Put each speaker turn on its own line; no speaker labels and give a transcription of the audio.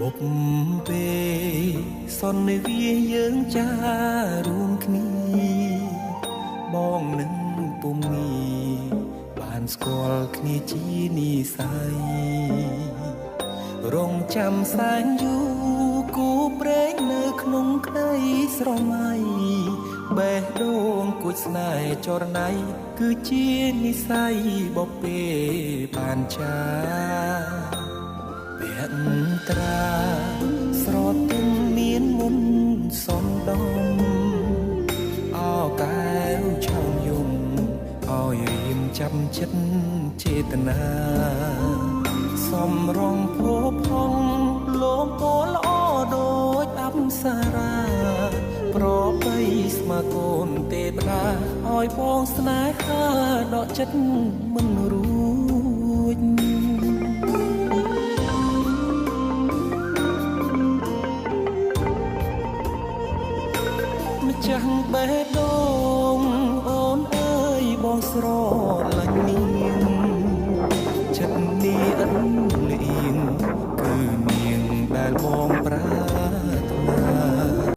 បុពពេសន្និវាយើងចារួមគ្នា បងនឹងពុំងារបានស្គាល់គ្នាជានិស័យ រងចាំសែនយូរគូប្រេងនៅក្នុងក្តីស្រមៃ បេះដូងគួចស្នេហ៍ចរណៃ គឺជានិស័យបពេបានចាពាក់ត្រាស្រទិញមានមុនសំដំ អោកែវឆោមយំឲ្យរៀមចាប់ចិត្តចេតនា សំរងភោផងលោមពណ៌ល្អដូចអប្សរា ប្របីស្មាកូនទេវតាឲ្យបងស្នេហាដកចិត្តមិនរួច។ ម្ចាស់បេះដូងអូនអើយ បងស្រ